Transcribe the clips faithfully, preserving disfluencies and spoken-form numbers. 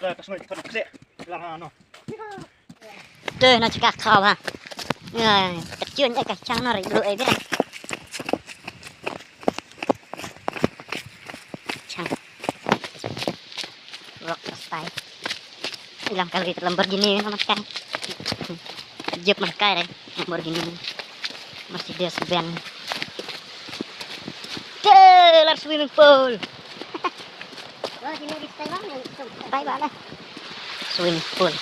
Te ka sngi ka thon ka kseh. Lar ha no. Te na chika khaw ha. Ya, ka chun e ka chang no ri bru e bira. Chang. Rock style. Ilam kali Lamborghini na matkai. Jep matkai dai. Lamborghini. Mercedes Benz. Te lar swimming pool. Bye bye lah. Swimming pool.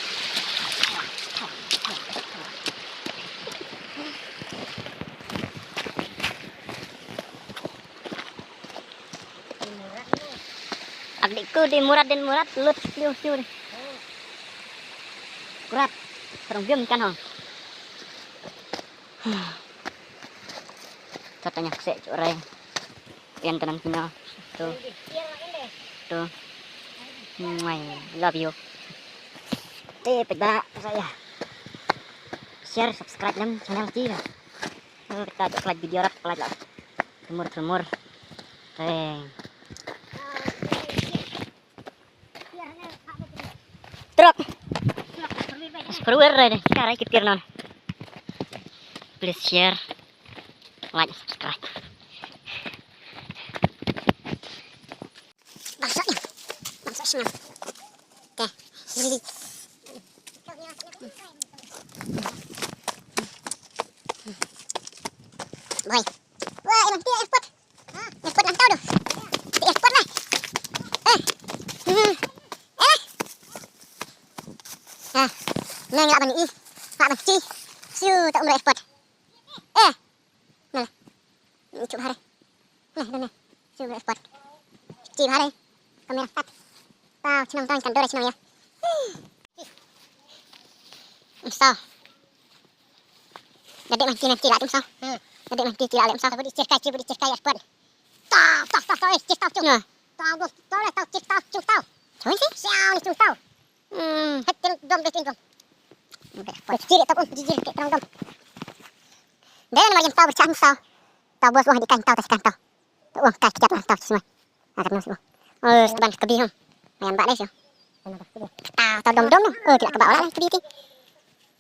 Ak dik ku di murat din murat lut piu piu di. Kurat. Terong bium kan hong. Katanya kseh curai. Yan tanam kino. Tu. Tu. Mwai. Love you. Te peda saya. Share, subscribe lem channel ki. Kita tu like video rap like lah. Tremor tremor. Teng. Trok. As per wer re, karai ki pier non. Please share, like, subscribe. Bangsa ni, bangsa sini. Teh, sili. Boy. Wah, emang dia airport. Airport lang tau tu. Airport lah. Eh. Hmm. Eh. Ah. Nang lak ban i. Lak ban ci. Siu tak umrah airport. Eh. Nah. Ni cuba hari. Nah, dah nah. Siu umrah airport. Ci hari. Kamera start. Tau, chnong tau, kan dora chnong ya. Tau. Da dei man ki, man ki la tum saw. Hmm. Da dei man ki, ki la lem saw. Budi cerkai, ki budi cerkai airport. Taw, taw, taw, taw, eh, cerkai taw cung. Nah. Taw dum, taw leh, taw cerkai taw cung taw. Cung si? Siaw ni cung taw. Hmm. Het tin dom dei tin dom. Airport. Kiri taw um, jijir ke terang dom. Dei na ma jem taw berchan saw. Taw bos wah di kan taw, tas kan taw. Taw um, kai kiap taw semua. Agak nus. Oh, seteban kebi hum. Mayan bak dei sio. Taw, taw dom dom no. Oh, tidak kebak wala kebi ti.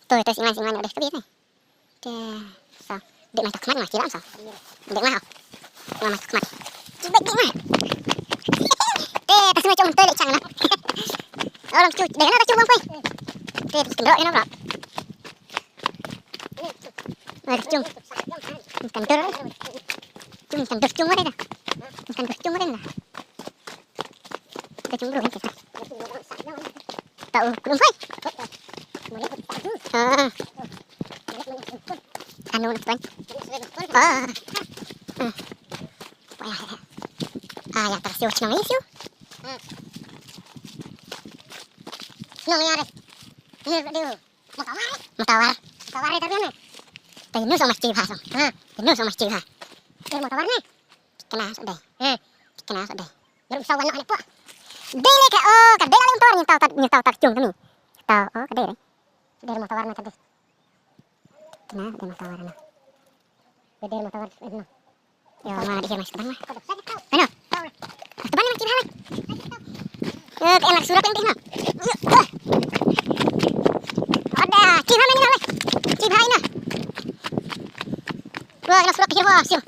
Tu, tu singan singan deh kebi ti. Te, so, dek mai takmat mai kiram so. Dek mai. Dek mai takmat. Cibek dek mai. Te, tas mai cuma toilet chang na. Orang cu, dek na tak cu bang pai. Te, tendok ina bro. Ai, cung. Kan dur. Cung, kan dur cung mare da. Kan dur cung mare da. Ka cung dur kan. Tau, kulum pai. Ah. Anu nak tuan. Ah. Ah. Ah, ya, terus yuk, senang yuk. Senang ya, deh. Ini, deh. Matawar. Matawar. Matawar ita biang ni. Tainu sama cik ha so. Ha. Tainu sama cik ha. Dei matawar ni. Kena so dei. Ha. Kena so dei. Baru sawan nak anak puak. Dei le ka, oh, ka dei le matawar ni tau, ni tau tak cung kami. Tau, oh, ka dei le. Dei matawar ni tadi. Kena dei matawar ni. Dei matawar ni. Yo, ma dei mas tebang ma. Ano? Tebang ni ma cibha ma. Yo, ka enak surat yang dei ma. Yo, eh. Ada, cibha ma ni ma. Cibha ina. Wah, enak surat kecil wah, siu.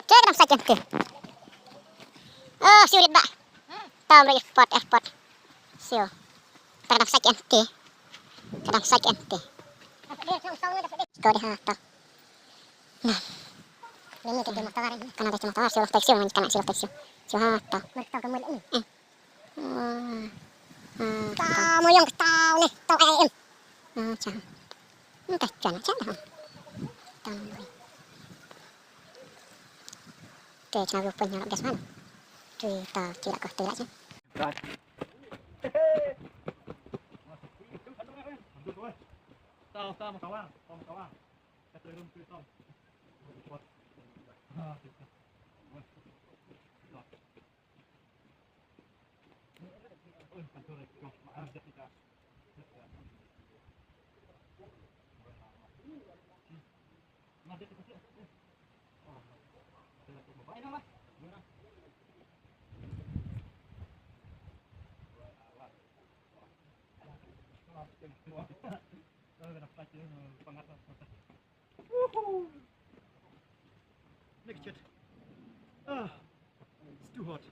Cek dam sajen ke. Oh, siu rit ba. Tam ri airport, airport. Siu. Kadang sak empty. Kadang sak empty. Kau dah tahu. Nah. Ini kita matawar ini. Kan ada matawar, siu taxi, kan ada siu taxi. Siu ha tahu. Mereka kamu ini. Eh. Wah. Hmm. Tahu yang tahu nih, tahu A M. Ah, cang. Entah cang, cang dah. Tahu. Te chna view point nga la best man. Tui ta ki la ko tui la chen. Woohoo! Nek chet. Ah, it's too hot.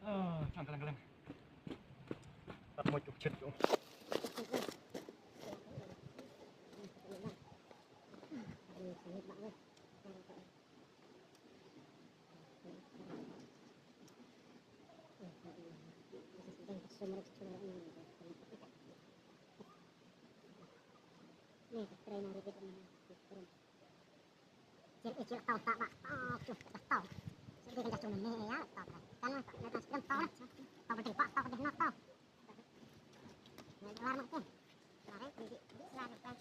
Ah, chang kalang kalang. Tak mau cuk chet tu. Ni, try na repeat ni. Cil, eh, cil, tau, tak, bak, tau, cuh, dah tau. Cil, dia kan jatuh ni, ya, tau, tau. Kan, nak, nak, nak, tau, lah. Tau, betul, bak, tau, betul, nak, tau. Ni, keluar, nak, tu. Keluar, eh, ni, ni, keluar, ni, keluar.